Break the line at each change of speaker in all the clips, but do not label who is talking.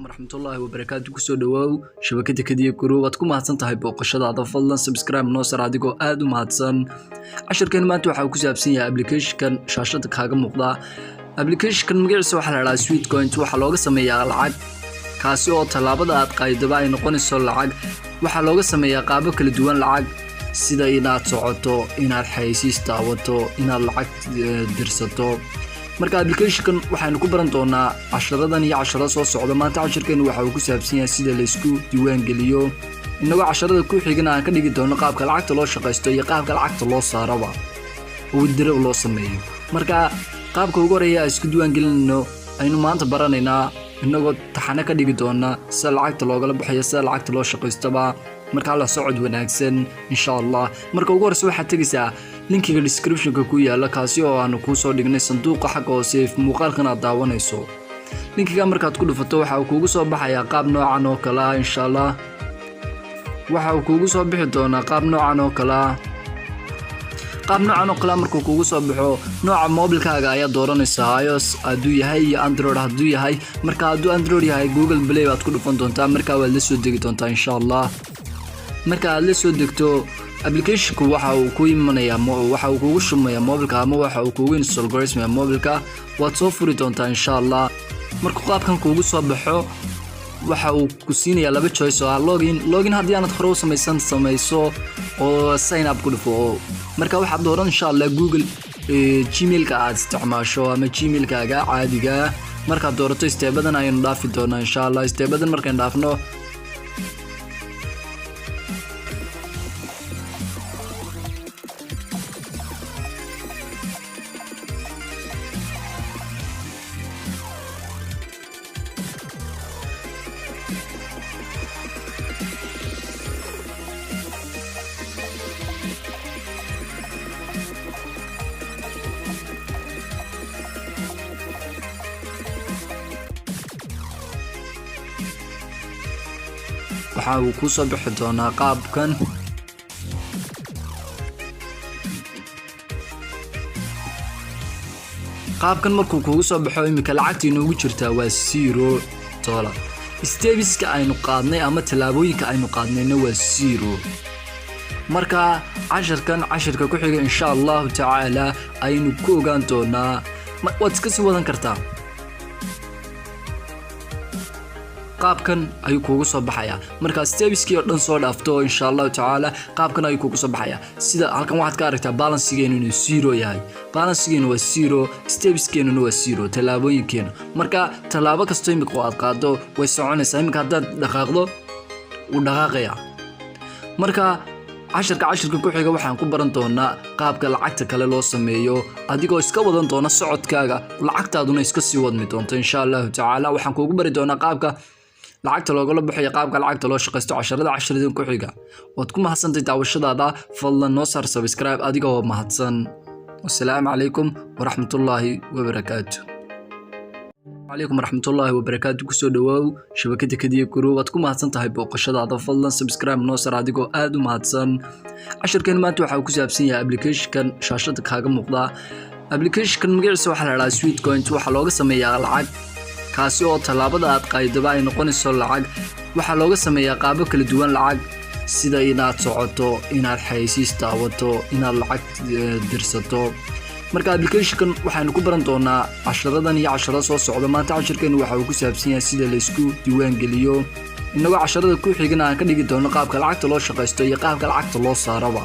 Waraxmatullaahi wabarakaatu. Kusoo dhawaaw shabakada Kadiya Group. Waad ku mahadsan tahay booqashadaada. Fadlan subscribe noo sar adigoo aada u mahadsan. Cashirkan maanta waxaa ku saabsan yahay applicationkan shaashada kaaga muuqda. Applicationkan magaciisa waxaa la dhahaa Sweatcoin. Waxaa looga sameeyaa lacag, kaasi oo tallaabada aad qaydaba ay noqonayso lacag. Waxaa looga sameeyaa qaabo kala duwan lacag, sida inaad socoto, inaad xayeysiis daawato, inaad lacag dirsato. Marka applicationkan waxaynu ku baran doonaa casharadan iyo casharo soo socda. Maanta cashirkeenu waxa uu ku saabsan yahay sida laysku diiwaangeliyo, inagoo casharada ku xigana aan ka dhigi doono qaabka lacagta loo shaqaysto iyo qaabka lacagta loo saaraba oo withdraw loo sameeyo. Marka qaabka ugu horeeya aan isku diiwaangelinayno aynu maanta baranaynaa, inagoo taxane ka dhigi doona sida lacagta loogala baxayo, sida lacagta loo shaqaystoba. Markaa la socod wanaagsan, insha Allah. Marka ugu horeysa waxaad tegaysaa linkiga descriptionka ku yaala, kaasi oo aanu kuu soo dhignay sanduuqa xagga hoose muuqaalkan aad daawanayso. Linkiga markaad ku dhufato, waxa uu kuugu soo baxayaa qaab noocan oo kale ah, insha Allah. Waxa uu kuugu soo bixi doonaa qaab noocan oo kale ah. Qaab noocan oo kale markuu kugu soo baxo, nooca mobilkaaga ayaa dooranaysaa, iOS hadduu yahay iyo Android hadduu yahay. Marka hadduu Android yahay, Google Play baad ku dhufan doontaa. Markaa waad la soo degi doontaa, insha Allah. Marka aad la soo degto, applicationku waxa uu ku imanayaa, waxa uu kugu shumayaa mobilka ama waxa uu kugu install garaysmaya mobilka. Waad soo furi doontaa, insha Allah. Markuu qaabkan kuugu soo baxo, waxa uu ku siinayaa laba choice oo ah login. Login haddii aanad hore u samaysan, samayso oo sign up ku dhufo. Marka waxaad dooran, insha Allah, Google Gmailka aad isticmaasho ama Gmailkaaga caadiga. Markaad doorato, stepadan ayaynu dhaafi doonaa, insha Allah. Stepadan markaan dhaafno, waxa uu kuu soo bixi doonaa qaabkan. Qaabkan markuu kugu soo baxo, iminka lacagta inoogu jirtaa waa $0. Stepiska aynu qaadnay ama tallaabooyinka aynu qaadnayna waa 0. Marka cashirkan, cashirka ku xiga, insha Allahu tacaala, aynu ku ogaan doonaa. Waad iska sii wadan kartaa. Qaabkan ayuu kuugu soo baxayaa markaa stepiskii oo dhan soo dhaafto, insha Allahu tacaala. Qaabkan ayuu kuugu soo baxayaa. Sida halkan waxaad ka aragtaa, balancegeenu inuu 0 yahay. Balancegeenu waa 0, stepiskeenuna waa 0, tallaabooyinkeenu. Marka tallaabo kasto imika aad qaado way soconaysaa. Imika haddaad dhaqaaqdo, wuu dhaqaaqayaa. Marka cashirka, cashirka ku xiga waxaan ku baran doonaa qaabka lacagta kale loo sameeyo, adigoo iska wadan doona socodkaaga, lacagtaaduna iska sii wadmi doonto, insha Allahu tacaala. Waxaan kuugu bari doonaa qaabka lacagta loogala baxayo, qaabka lacagta loo shaqaysto, casharada cashiradan ku xiga. Waad ku mahadsantay daawashadaada. Fadlan noo saar subscribe adigoo mahadsan. Wasalaamu calaykum waraxmatullaahi wabarakaatu. Calaykum waraxmatullaahi wabarakaatu. Kusoo dhawaaw shabakada Kadiya Group. Waad ku mahadsan tahay booqashadaada. Fadlan subscribe noo sar adigoo aada u mahadsan. Cashirkan maanta waxa uu ku saabsan yahay applicationkan shaashada kaaga muuqda. Applicationkan magaciisa waxaa la dhahaa Sweatcoin. Waxaa looga sameeyaa lacag, kaasi oo tallaabada aad qaydaba ay noqonayso lacag. Waxaa looga sameeyaa qaabo kala duwan lacag, sida inaad socoto, inaad xayeysiis daawato, inaad lacag dirsato. Marka applicationkan waxaynu ku baran doonaa casharadan iyo casharo soo socda. Maanta cashirkeenu waxa uu ku saabsan yahay sida laysku diiwaangeliyo, inagoo casharada ku xigana aan ka dhigi doono qaabka lacagta loo shaqaysto iyo qaabka lacagta loo saaraba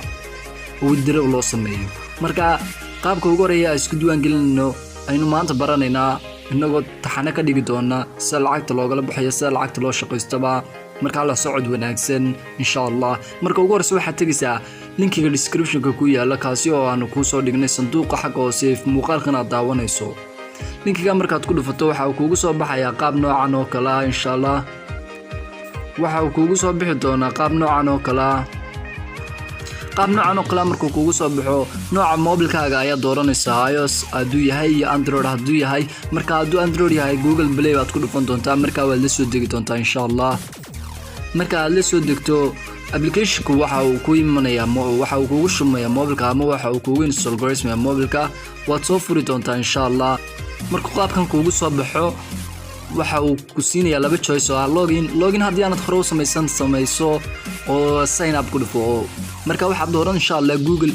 oo withdraw loo sameeyo. Marka qaabka ugu horeeya aan isku diiwaangelinayno aynu maanta baranaynaa, inagoo taxane ka dhigi doona sida lacagta loogala baxayo, sida lacagta loo shaqaystoba. Markaa la socod wanaagsan, insha Allah. Marka ugu horeysa waxaad tegaysaa linkiga descriptionka ku yaala, kaasi oo aanu kuu soo dhignay sanduuqa xagga hoose muuqaalkan aad daawanayso. Linkiga markaad ku dhufato, waxa uu kuugu soo baxayaa qaab noocan oo kale ah, insha Allah. Waxa uu kuugu soo bixi doonaa qaab noocan oo kale ah. Qaab noocan oo kale markuu kugu soo baxo, nooca mobilkaaga ayaa dooranaysaa, iOS hadduu yahay iyo Android hadduu yahay. Marka hadduu Android yahay, Google Play baad ku dhufan doontaa. Markaa waad la soo degi doontaa, insha Allah. Marka aad la soo degto, applicationku waxa uu ku imanayaa, waxa uu kugu shumayaa mobilka ama waxa uu kugu install garaysmaya mobilka. Waad soo furi doontaa, insha Allah. Markuu qaabkan kuugu soo baxo, Waxa uu ku siinayaa laba choice oo ah login. Login haddii aanad hore u samaysan, samayso oo sign up ku dhufo. Oo marka waxaad dooran, insha Allah, Google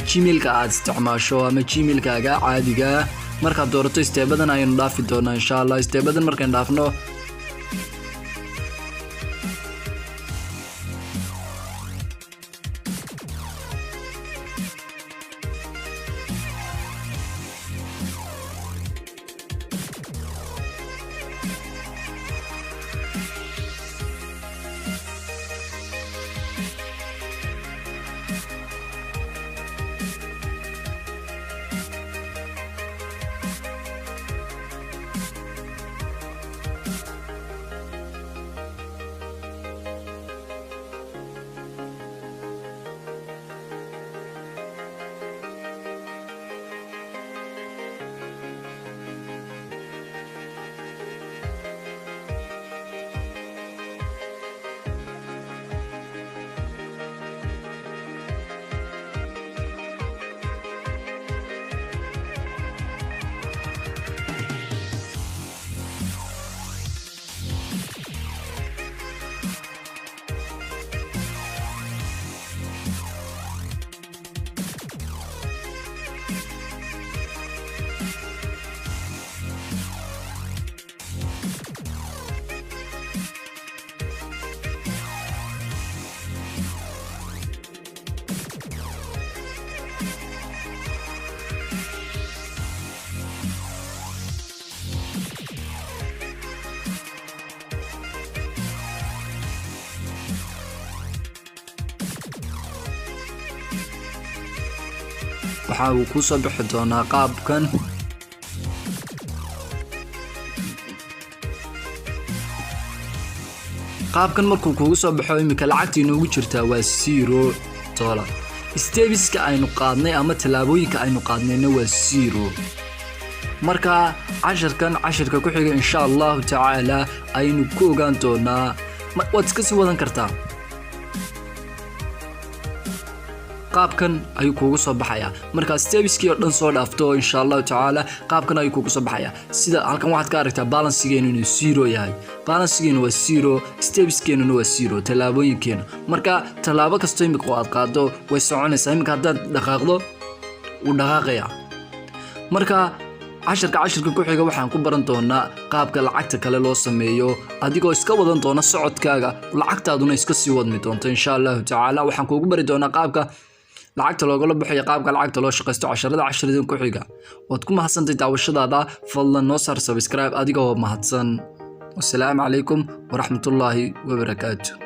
Gmailka aad isticmaasho ama Gmailkaaga caadiga. Markaad doorato, stepadan ayaynu dhaafi doonaa, insha Allah. Stepadan markaan dhaafno, waxa uu kuu soo bixi doonaa qaabkan. Qaabkan markuu kugu soo baxo, iminka lacagta inoogu jirtaa waa $0. Stepska aynu qaadnay ama tallaabooyinka aynu qaadnayna waa 0. Marka cashirkan, cashirka ku xiga, insha Allahu tacaala, aynu ku ogaan doonaa. Waad iska sii wadan kartaa. Qaabkan ayuu kuugu soo baxayaa. Markaa stepskii oo dhan soo dhaafto, insha Allahu tacaala, qaabkan ayuu kuugu soo baxayaa. Sida halkan waxaad ka aragtaa balancegeenu inuu 0 yahay. Balancegeenu waa 0, stepskeenuna waa 0, tallaabooyinkeenu. Marka tallaabo kasto imika aad qaado way soconaysaa. Imika haddaad dhaqaaqdo, wuu dhaqaaqayaa. Marka cashirka cashirka ku xiga waxaan ku baran doonaa qaabka lacagta kale loo sameeyo, adigoo iska wadan doona socodkaaga, lacagtaaduna iska sii wadmi doonto, insha Allahu tacaala. Waxaan kuugu bari doonaa qaabka lacagta loogala baxayo, qaabka lacagta loo shaqaysto, casharada cashiradan ku xiga. Waad ku mahadsantay daawashadaada. Fadlan noo saar subscribe adigoo mahadsan. Wasalaamu calaykum waraxmatullaahi wabarakaatu.